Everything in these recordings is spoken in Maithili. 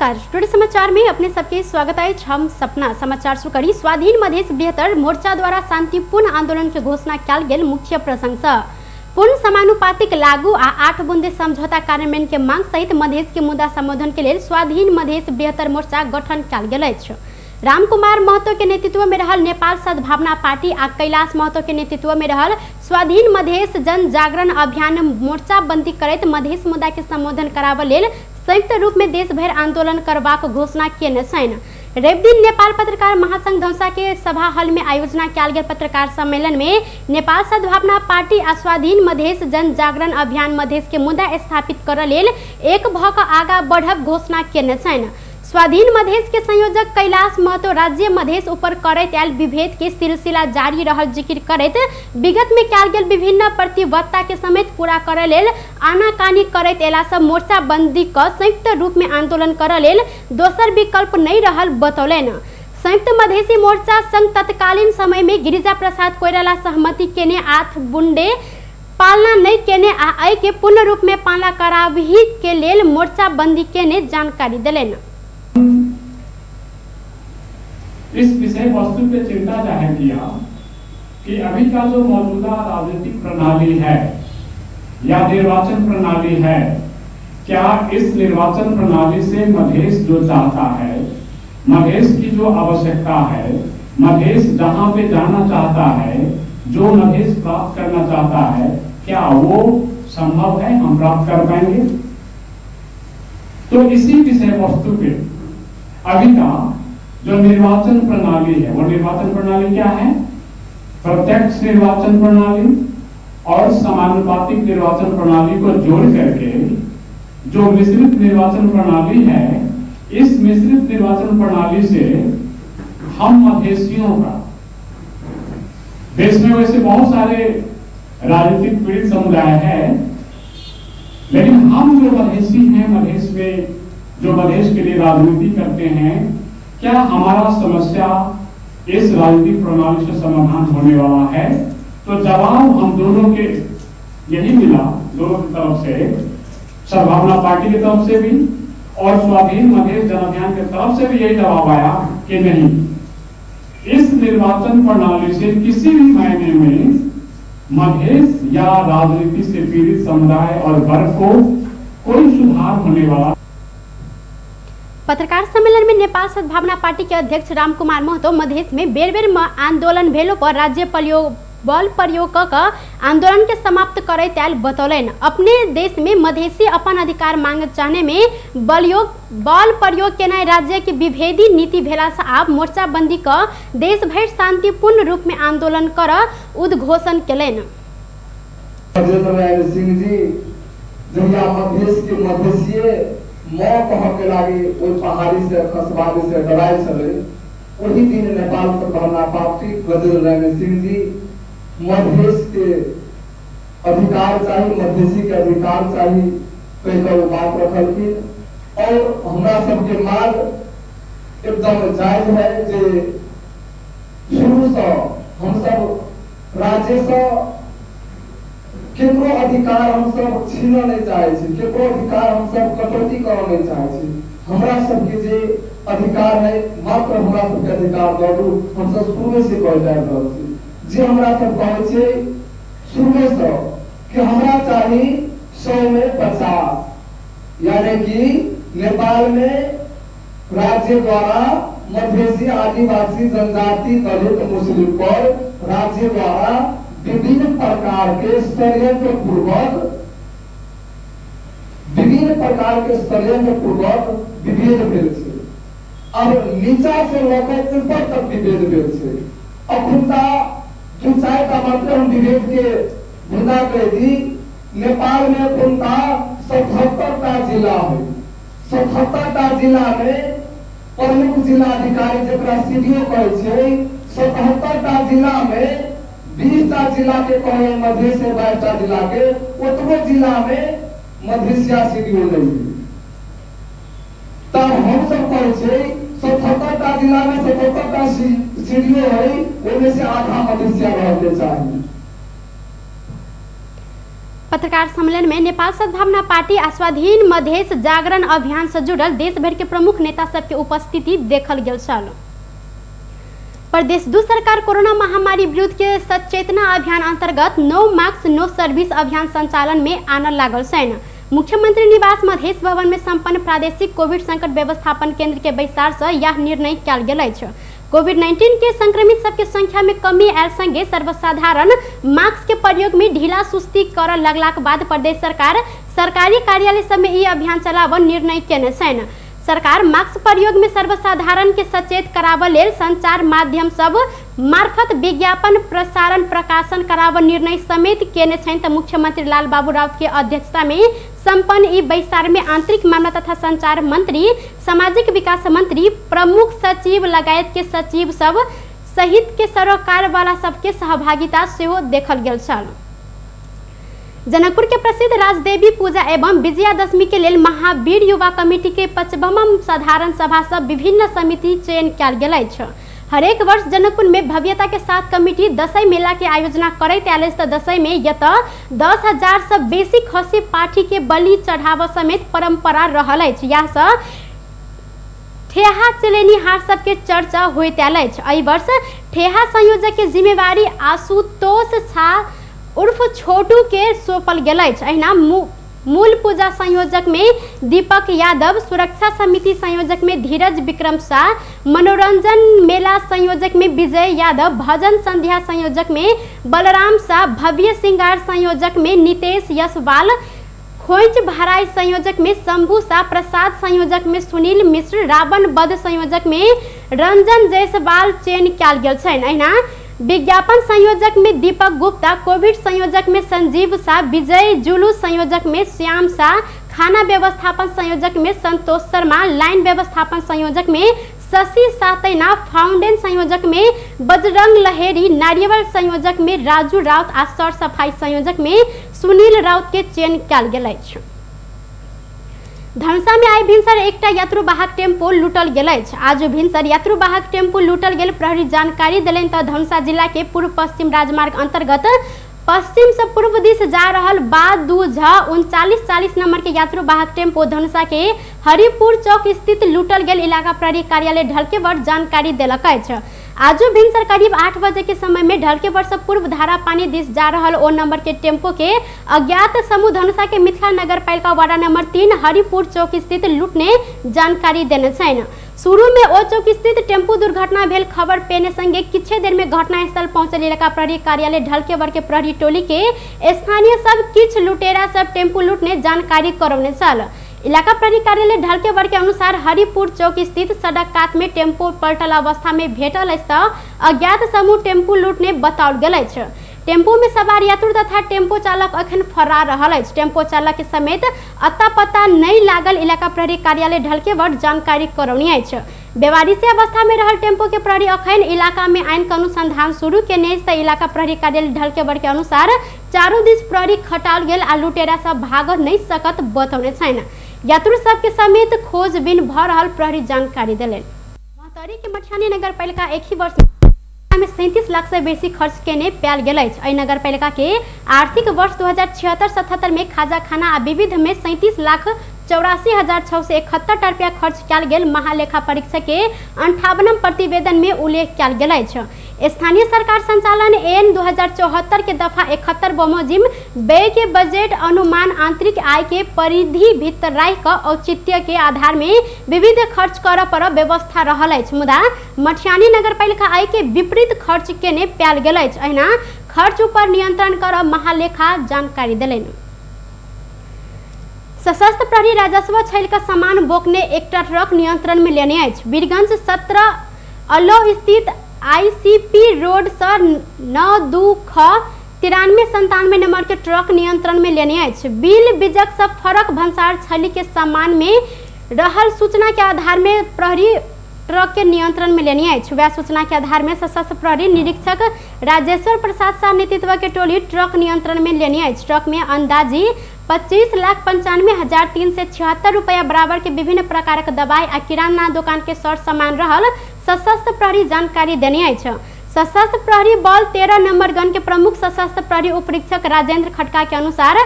नमस्कार, टुडे समाचार में अपने सबके स्वागत अछि। हम सपना समाचार शुरू करी। स्वाधीन मधेश बृहत्तर मोर्चा द्वारा शांतिपूर्ण आंदोलन के घोषणा कयल गेल। मुख्य प्रसंग सँ पूर्ण समानुपातिक लागू आ 8 बुंदे समझौता कार्यान्वयन के मांग सहित मधेश के मुद्दा संबोधन के लेल स्वाधीन मधेश बृहत्तर मोर्चा गठन कयल गेल अछि। रामकुमार महतो के नेतृत्व में रहल नेपाल सद्भावना पार्टी आ कैलाश महतो के नेतृत्व में रहल स्वाधीन मधेश जन जागरण अभियान मोर्चा बंदी करैत मधेश मुद्दा के संबोधन कराबऽ लेल संयुक्त रूप में देश भरि आंदोलन करबाक घोषणा केने छनि। रविदिन नेपाल पत्रकार महासंघ धौसा के सभा हॉल में आयोजना कयल गेल पत्रकार सम्मेलन में नेपाल सद्भावना पार्टी आ स्वाधीन मधेश जन जागरण अभियान मधेश के मुद्दा स्थापित करऽ लेल एक भऽ कऽ आगा बढ़ब घोषणा केने छनि। स्वाधीन मधेश के संयोजक कैलाश महतो राज्य मधेश ऊपर करैत आयल विभेद के सिलसिला जारी रहल जिक्र करैत विगत में कयल गेल विभिन्न प्रतिबद्धता के समेत पूरा करय लेल आनाकानी करैत एला सँ मोर्चा बंदी क संयुक्त रूप में आंदोलन करय लेल दोसर विकल्प नहि रहल बतौलनि। संयुक्त मधेसी मोर्चा संग तत्कालीन समय में गिरिजा प्रसाद कोइराला सहमति केने 8 बुंडे पालना नहि केने आ एहि के पूर्ण रूप में पालना कराबही के लेल मोर्चा बंदी केने जानकारी देलनि। इस विषय वस्तु पे चिंता जाहिर किया कि अभी का जो मौजूदा राजनीतिक प्रणाली है या निर्वाचन प्रणाली है, क्या इस निर्वाचन प्रणाली से मधेश जो चाहता है, मधेश की जो आवश्यकता है, मधेश जहां पे जाना चाहता है, जो मधेश प्राप्त करना चाहता है, क्या वो संभव है, हम प्राप्त कर पाएंगे? तो इसी विषय वस्तु पे अभी का जो निर्वाचन प्रणाली है, वो निर्वाचन प्रणाली क्या है? प्रत्यक्ष निर्वाचन प्रणाली और समानुपातिक निर्वाचन प्रणाली को जोड़ करके जो मिश्रित निर्वाचन प्रणाली है, इस मिश्रित निर्वाचन प्रणाली से हम मधेशियों का, देश में वैसे बहुत सारे राजनीतिक पीड़ित समुदाय है, लेकिन हम जो मधेशी हैं, मधेश में जो मधेश के लिए राजनीति करते हैं, क्या हमारा समस्या इस राजनीतिक प्रणाली से समाधान होने वाला है? तो जवाब हम दोनों के यही मिला, दोनों की तरफ से, सद्भावना पार्टी की तरफ से भी और स्वाधीन मधेश जन अभियान के तरफ से भी यही जवाब आया कि नहीं, इस निर्वाचन प्रणाली से किसी भी मायने में मधेश या राजनीति से पीड़ित समुदाय और वर्ग को कोई सुधार होने वाला। पत्रकार सम्मेलन में नेपाल सद्भावना पार्टी के अध्यक्ष रामकुमार महतो मधेश में बेर बेर आंदोलन भेलो पर राज्य बल प्रयोग क आंदोलन के समाप्त करैत आयल बतौलनि। अपने देश में मधेसी अपन अधिकार मांग चाहने में बल प्रयोग केनाइ राज्य के विभेदी नीति भेला से आब मोर्चाबंदी क देश भरि शांतिपूर्ण रूप में आंदोलन कर उद्घोषण केलनि। राजेंद्र नारायण सिंह जी जहिया मधेश के मधेसिये माँ कह के लागी ओहि पहाड़ी से खसबारी से डराइ छलै, ओहि दिन नेपाल सद्भावना पार्टी गजेंद्र नारायण सिंह जी मधेश के अधिकार चाही, मधेसी के अधिकार चाही कहि कऽ ओ बात रखलखिन। और हमरा सबके मांग एकदम जायज है जे शुरू से हम सब राज्य से केकरो अधिकार हम सब छीनऽ नहीं चाहे छी, केकरो अधिकार हम सब कटौती करऽ नहीं चाहे छी। हमरा सबके जे अधिकार है मात्र हमरा सबके अधिकार दऽ दू, हम सब शुरुए से कहैत आबि रहल छी। जे हमरा सब कहै छियै शुरुए से कि हमरा चाही 100 में 50, यानी कि नेपाल में राज्य द्वारा मधेसी आदिवासी जनजाति दलित मुस्लिम पर राज्य द्वारा विभिन्न प्रकार के षड्यंत्र पूर्वक विभेद भेल छै। अब नीचा से लऽ कऽ ऊपर तक विभेद भेल छै। अखुनता 2-4 टा मात्र हम विभेद के मुद्दा कहि दी। नेपाल में अखुनता 77 टा जिला है। 77 टा जिला में प्रमुख जिलाधिकारी जकरा सीडीओ कहै छै, 77 टा जिला में 20 टा जिला के कहै मधेश है, 22 टा जिला के, ओतबो जिला में मधेसिया सीडीओ नहीं है। तब हम सब कहै छै 77 टा जिला में 77 टा सीडीओ है, ओहिमे से आधा मधेसिया रहके चाही। पत्रकार सम्मेलन में नेपाल सद्भावना पार्टी आ स्वाधीन मधेश जागरण अभियान से जुड़ल देश भर के प्रमुख नेता सबके उपस्थिति देखल गेल छल। प्रदेश 2 सरकार कोरोना महामारी विरुद्ध के सचेतना अभियान अंतर्गत नो मास्क नो सर्विस अभियान संचालन में आनल लागल छनि। मुख्यमंत्री निवास मधेश भवन में संपन्न प्रादेशिक कोविड संकट व्यवस्थापन केंद्र के बैसार से यह निर्णय कयल गेल अछि। कोविड-19 के संक्रमित सबके संख्या में कमी आयल संगे सर्वसाधारण मास्क के प्रयोग में ढीला सुस्ती कर लगलाक बाद प्रदेश सरकार सरकारी कार्यालय सब में ई अभियान चलाबऽ निर्णय केने छनि। सरकार मास्क प्रयोग में सर्वसाधारण के सचेत कराबऽ लेल संचार माध्यम सब मार्फत विज्ञापन प्रसारण प्रकाशन कराबऽ निर्णय समेत केने छनि। तऽ मुख्यमंत्री लाल बाबू राउत के अध्यक्षता में संपन्न ई बैसार में आंतरिक मामला तथा संचार मंत्री, सामाजिक विकास मंत्री, प्रमुख सचिव लगायत के सचिव सब सहित के सरोकार वाला सबके सहभागिता सेहो देखल गेल छल। जनकपुर के प्रसिद्ध राजदेवी पूजा एवं विजयादशमी के लेल महावीर युवा कमिटी के 55वां साधारण सभा सब विभिन्न समिति चयन कयल गेल अछि। हरेक वर्ष जनकपुर में भव्यता के साथ कमिटी दसैँ मेला के आयोजना करैत आयल अछि। तऽ दसैँ में यतऽ 10,000 से बेसी खसी पाठी के बलि चढ़ाबऽ समेत परंपरा रहल अछि। यह सँ ठेहा चलेनिहार सबके चर्चा होइत आयल अछि। एहि वर्ष ठेहा संयोजक के जिम्मेवारी आशुतोष झा उर्फ छोटू के सौंपल गेल अछि। अहिना मूल पूजा संयोजक में दीपक यादव, सुरक्षा समिति संयोजक में धीरज विक्रम शाह, मनोरंजन मेला संयोजक में विजय यादव, भजन संध्या संयोजक में बलराम शाह, भव्य श्रृंगार संयोजक में नितेश यशवाल, खोइच भराई संयोजक में शंभू शाह, प्रसाद संयोजक में सुनील मिश्र, रावण वध संयोजक में रंजन जायसवाल चयन कयल गेल छनि। अहिना विज्ञापन संयोजक में दीपक गुप्ता, कोविड संयोजक में संजीव शाह, विजय जुलूस संयोजक में श्याम शाह, खाना व्यवस्थापन संयोजक में संतोष शर्मा, लाइन व्यवस्थापन संयोजक में शशि सातैना, फाउंडेन संयोजक में बजरंग लहेरी, नारियल संयोजक में राजू राउत आ सर सफाई संयोजक में सुनील राउत के चयन कयल गेल अछि। धनुषा में आइ भिनसर एकटा यात्रुवाहक टेम्पो लूटल गेल अछि। आज भिनसर यात्रुवाहक टेम्पो लूटल गेल प्रहरी जानकारी देलनि। तऽ धनुषा जिला के पूर्व पश्चिम राजमार्ग अंतर्गत पश्चिम से पूर्व दिस जा रहल बा 2 झ 3940 नंबर के यात्रुवाहक टेम्पो धनुषा के हरिपुर चौक स्थित लूटल गेल इलाका प्रहरी कार्यालय ढलकेवर जानकारी देलक अछि। आजो भिनसर करीब 8 बजे के समय में ढलकेवर से पूर्व धारा पानी दिस जा रहल ओ नंबर के टेम्पो के अज्ञात समूह धनुषा के मिथिला नगर पालिका वार्ड नंबर 3 हरिपुर चौक स्थित लूटने जानकारी देने छनि। शुरू में ओ चौक स्थित टेम्पू दुर्घटना भेल खबर पेने संगे किछे देर में घटनास्थल पहुंचल इलाका प्रहरी कार्यालय ढलकेवर के प्रहरी टोली के स्थानीय सब किछ लुटेरा सब टेम्पू लूटने जानकारी करौने छल। इलाका प्रहरी कार्यालय ढलकेवर के अनुसार हरिपुर चौक स्थित सड़क कात में टेम्पो पलटल अवस्था में भेटल अछि तऽ अज्ञात समूह टेम्पू लूटने बताओल गेल अछि। टेम्पो में सवार यात्री तथा टेम्पो चालक अखन फरार रहल अछि। टेम्पो चालक के समेत अता पता नहीं लागल इलाका प्रहरी कार्यालय ढलकेवर जानकारी करौनी अछि। बेवारिसी अवस्था में रहल टेम्पो के प्रहरी अखन इलाका में आइन के अनुसंधान शुरू केने अछि। तऽ इलाका प्रहरी कार्यालय ढलकेवर के अनुसार चारू दिस प्रहरी खटाल गेल आ लुटेरा सब भाग नहीं सकत बतौने छनि। यात्रु सबके समेत खोजबीन भऽ रहल प्रहरी जानकारी देलनि। महोत्तरी के मठियानी नगरपालिका एक ही वर्ष में 37 लाख से बेसी खर्च केने पायल गेल अछि। एहि नगरपालिका के आर्थिक वर्ष 2076-77 में खाजा खाना आ विविध में 37,84,671 रुपया खर्च कयल गेल महालेखा परीक्षक के 58 प्रतिवेदन में उल्लेख कयल गेल अछि। स्थानीय सरकार संचालन एन 2074 के दफा 71 बमोजिम व्यय के बजट अनुमान आंतरिक आय के परिधि भीतर राखि कऽ औचित्य के आधार में विविध खर्च करऽ पर व्यवस्था रहल अछि। मुदा मठियानी नगरपालिका आय के विपरीत खर्च केने पायल गेल अछि। अहिना खर्च ऊपर नियंत्रण करऽ महालेखा जानकारी देलनि। सशस्त्र प्रहरी राजस्व छैल का सामान बोकने एकटा ट्रक नियंत्रण में लेने अछि। वीरगंज 17 अलो स्थित आईसीपी रोड से 9 2 ख 9397 नंबर के ट्रक नियंत्रण में लेने अछि। बिल बीजक से फरक भंसार छली के सामान में रहल सूचना के आधार में प्रहरी ट्रक के नियंत्रण में लेने अछि। वह सूचना के आधार में सशस्त्र प्रहरी निरीक्षक राजेश्वर प्रसाद शाह नेतृत्व के टोली ट्रक नियंत्रण में लेने अछि। ट्रक में अंदाजी 25,95,376 रुपया बराबर के विभिन्न प्रकार के दवाई आ किराना दुकान के सर सामान रहल सशस्त्र प्रहरी जानकारी देने अछि। सशस्त्र प्रहरी बल 13 नंबर गन के प्रमुख सशस्त्र प्रहरी उपरीक्षक राजेंद्र खड़का के अनुसार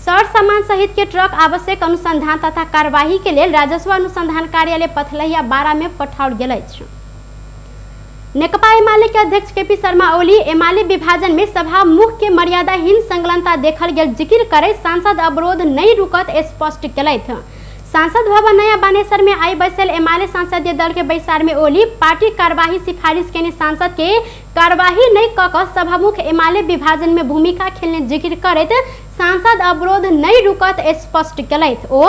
सर सामान सहित के ट्रक आवश्यक अनुसंधान तथा कार्यवाही के लेल राजस्व अनुसंधान कार्यालय पथलहिया 12 में पठाओल गेल अछि। नेकपा एमाले के अध्यक्ष केपी शर्मा ओली एमाले विभाजन में सभामुख के मर्यादाहीन संलग्नता देखल गेल जिक्र करे सांसद अवरोध नहीं रुकत स्पष्ट केलथि। सांसद भवन नया बानेश्वर में आई बैसल एमाले संसदीय दल के बैसार में ओली पार्टी कार्यवाही सिफारिश केने सांसद के कार्यवाही नहीं क क सभामुख एमाले विभाजन में भूमिका खेलने जिक्र करैत सांसद अवरोध नहीं रुकत स्पष्ट केलथि। ओ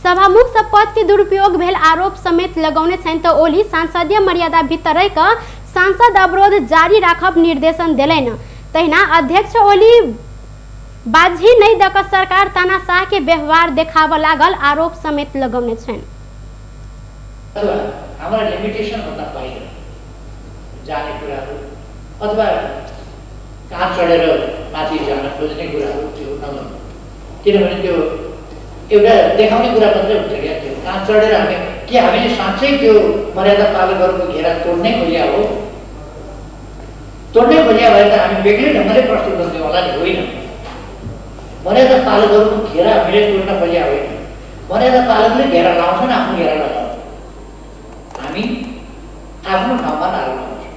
सभामुख सब पद के दुरुपयोग भेल आरोप समेत लगौने छनि त ओली संसदीय मर्यादा भीतर रहि क सांसद अवरोध जारी राखब निर्देशन देलनि। तहिना अध्यक्ष ओली बाजी नहीं दक सरकार तानाशाह के व्यवहार देखाबऽ लागल आरोप समेत लगौने छनि। हाम्रा लिमिटेसन भन्दा बाहिर जाने कुराहरू अथवा कहाँ चढेर माथि जान खोज्ने कुराहरू त्यो नगर्नु, किनभने त्यो एउटा देखाउने कुरा मात्रै हुन्छ क्या। त्यो कहाँ चढेर हामी के हामीले साँच्चै त्यो मर्यादा पालकहरूको घेरा तोड्नै खोज्या हो? तोड्नै खोज्या भए त हामी बेग्लै ढङ्गले प्रस्तुत गर्थ्यौँ होला नि। होइन, मर्यादा पालकहरूको घेरा हामीले तोड्न खोज्या होइन। मर्यादा पालकले घेरा लाउँछन्, आफ्नो घेरा लगाउँछ, हामी आफ्नो ठाउँमा नारा लगाउँछौँ।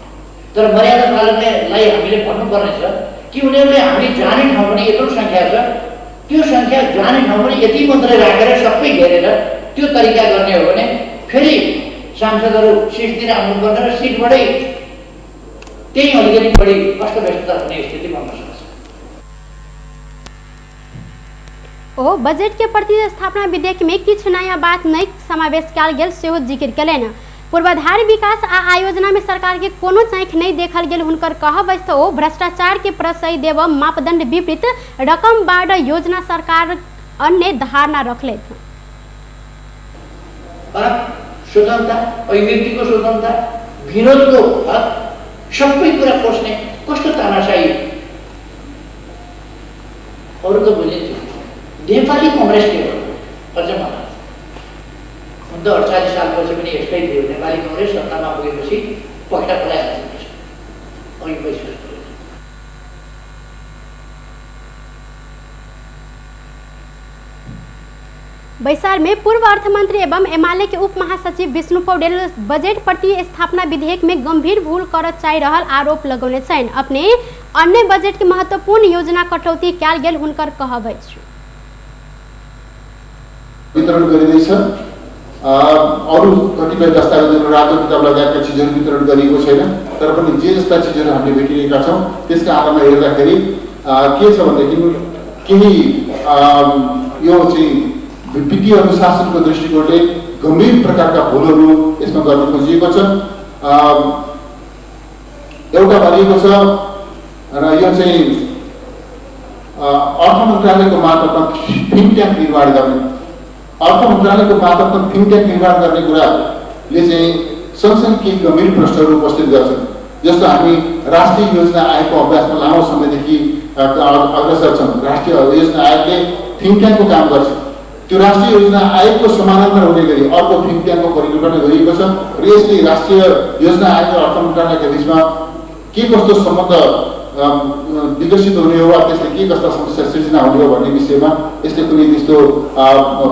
तर मर्यादा पालकलाई हामीले भन्नुपर्ने छ कि उनीहरूले हामी जाने ठाउँ पनि यत्रो सङ्ख्या छ, त्यो सङ्ख्या जाने ठाउँ पनि यति मात्रै राखेर सबै घेरेर त्यो तरिका गर्ने हो भने फेरि सांसदहरू सिटतिर आउनुपर्ने र सिटबाटै त्यही अलिकति बढी अस्तव्यस्तता हुने स्थिति बन्न सक्छ। ओ बजट के प्रतिस्थापना विधेयक में किछु नया बात नहीं समावेश कयल गेल सेहो जिक्र केलनि। पूर्वाधार विकास आ आयोजना में सरकार के कोनो चाँखि नहीं देखल गेल हुनकर कहब अछि त ओ भ्रष्टाचार के प्रश्रय देब मापदंड विपरीत रकम बाढ़ योजना सरकार अन्य धारणा रखलथि। स्वतन्त्रता, अभिव्यक्तिको स्वतन्त्रता, विरोधको हक, सबै कुरा खोज्ने कस्तो तानाशाही। अरू त बुझिन्थ्यो नेपाली कङ्ग्रेस के हो अझ मलाई हुन त 48 सालपछि पनि यस्तै थियो। नेपाली कङ्ग्रेस सत्तामा पुगेपछि पखेटा पलाइहाल्छ अघि पैसा। बैसार में पूर्व अर्थमंत्री एवं एमाले के उप महासचिव विष्णु पौडेल बजट प्रतिस्थापना विधेयक में गंभीर भूल कर चाहि रहल आरोप लगौने छनि। अपने अन्य बजट के महत्वपूर्ण योजना कटौती कयल गेल हुनकर कहब अछि। वितरण गरिँदैछ, अरू कतिपय दस्तावेजहरू रातो किताब लगायतका चिजहरू वितरण गरिएको छैन, तर पनि जे जस्ता चिजहरू हामीले भेटिरहेका छौँ त्यसका आधारमा हेर्दाखेरि के छ भनेदेखि केही यो चाहिँ वित्तीय अनुशासनको दृष्टिकोणले गम्भीर प्रकारका भुलहरू यसमा गर्न खोजिएको छ। एउटा भनिएको छ र यो चाहिँ अर्थ मन्त्रालयको मातहतमा थिङ्क ट्याङ्क निर्माण गर्ने, अर्थ मन्त्रालयको मातहतमा थिङ्क ट्याङ्क निर्माण गर्ने कुराले चाहिँ सँगसँगै केही गम्भीर प्रश्नहरू उपस्थित गर्छन्। जस्तो हामी राष्ट्रिय योजना आयोगको अभ्यासमा लामो समयदेखि अग्रसर छौँ। राष्ट्रिय योजना आयोगले थिङ्क ट्याङ्कको काम गर्छ। त्यो राष्ट्रिय योजना आयोगको समानान्तर हुने गरी अर्को थिङ्क ट्याङ्कको परिकल्पना गरिएको छ र यसले राष्ट्रिय योजना आयोग र अर्थ मन्त्रालयका बिचमा के कस्तो सम्बन्ध विकसित हुने हो वा त्यसले के कस्ता समस्या सिर्जना हुने हो भन्ने विषयमा यसले कुनै त्यस्तो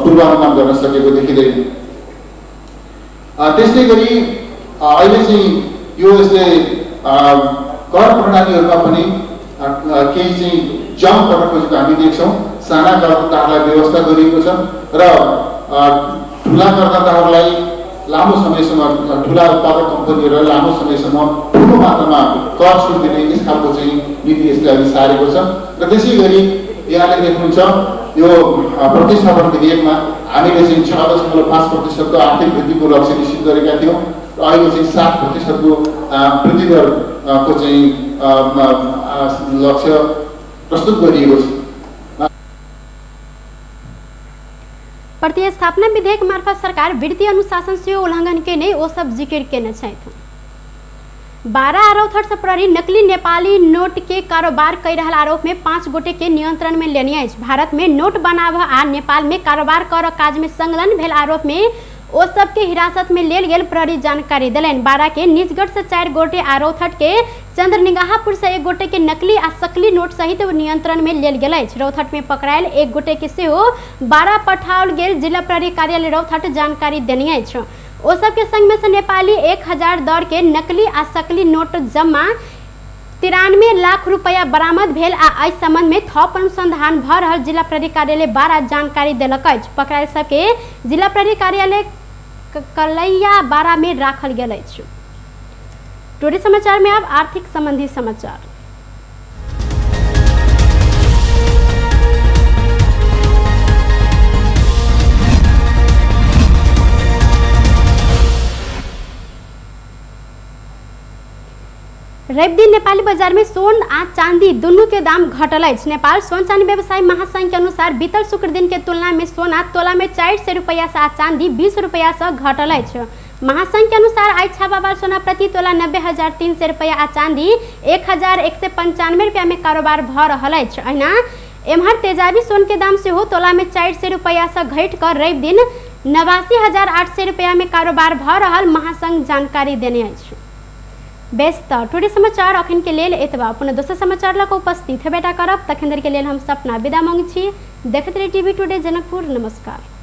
पूर्वानुमान गर्न सकेको देखिँदैन। त्यस्तै गरी अहिले चाहिँ यो यसले कर प्रणालीहरूमा पनि केही चाहिँ जम्प गर्न खोजेको हामी देख्छौँ। साना करदाताहरूलाई व्यवस्था गरिएको छ र ठुला करदाताहरूलाई लामो समयसम्म, ठुला उत्पादक कम्पनीहरूलाई लामो समयसम्म ठुलो मात्रामा कर छुट दिने यस खालको चाहिँ नीति यसले अहिले सारेको छ। र त्यसै गरी यहाँले देख्नुहुन्छ यो प्रतिस्थापन विधेयकमा हामीले चाहिँ 6.5% आर्थिक वृद्धिको लक्ष्य निश्चित गरेका थियौँ र अहिले चाहिँ 7% वृद्धि दरको चाहिँ लक्ष्य प्रस्तुत गरिएको छ। प्रतिस्थापना विधेयक मार्फत सरकार वित्तीय अनुशासन से उल्लंघन केने ओ सब जिक्र केने छथि। 12 आरौथर से प्रहरी नकली नेपाली नोट के कारोबार कर रहल आरोप में 5 गोटे के नियंत्रण में लेने अछि। भारत में नोट बनाव आ नेपाल में कारोबार कर काज में संलग्न भेल आरोप में ओ सबके हिरासत में लेल गेल प्रहरी जानकारी देलनि। बारा के निजगढ़ से 4 गोटे आ रौतहट के चंद्रनिगाहपुर से 1 गोटे के नकली आ सकली नोट सहित नियंत्रण में लेल गेल अछि। रौतहट में पकड़ायल 1 गोटे के सेहो बारा पठाओल गेल जिला प्रहरी कार्यालय रौतहट जानकारी देने अछि। ओ सबके संग में से नेपाली 1000 दर के नकली आ सकली नोट जमा 93 लाख रुपया बरामद भेल आ एहि संबंध में थप अनुसंधान भ रहल जिला प्रहरी कार्यालय बारा जानकारी देलक अछि। पकड़ायल सबके जिला प्रहरी कार्यालय कलैया बारा में राखल गेल अछि। टुडे समाचार में अब आर्थिक संबंधी समाचार। रवि दिन नेपाली बाजार में सोन आ चांदी दुनू के दाम घटल अछि। नेपाल सोन चांदी व्यवसायी महासंघ के अनुसार बीतल शुक्र दिन के तुलना में सोना तोला में 400 रुपया से आ चांदी 20 रुपया से घटल अछि। महासंघ के अनुसार आई छापावाल सोना प्रति तोला 90,300 रुपया आ चांदी 1,195 रुपया में कारोबार भ रहल अछि। अहिना एम्हर तेजाबी सोन के दाम सेहो तोला में 400 रुपया से घटि कऽ रवि दिन 89,800 रुपया में कारोबार भ रहल महासंघ जानकारी देने अछि। बेस त टुडे समाचार अखन के लेल एतबा। पुनः दोसर समाचार लऽ कऽ उपस्थित हेबेटा करब। तखन धरि के लेल हम सपना विदा मांगै छी। देखैत रही टीवी टुडे जनकपुर। नमस्कार।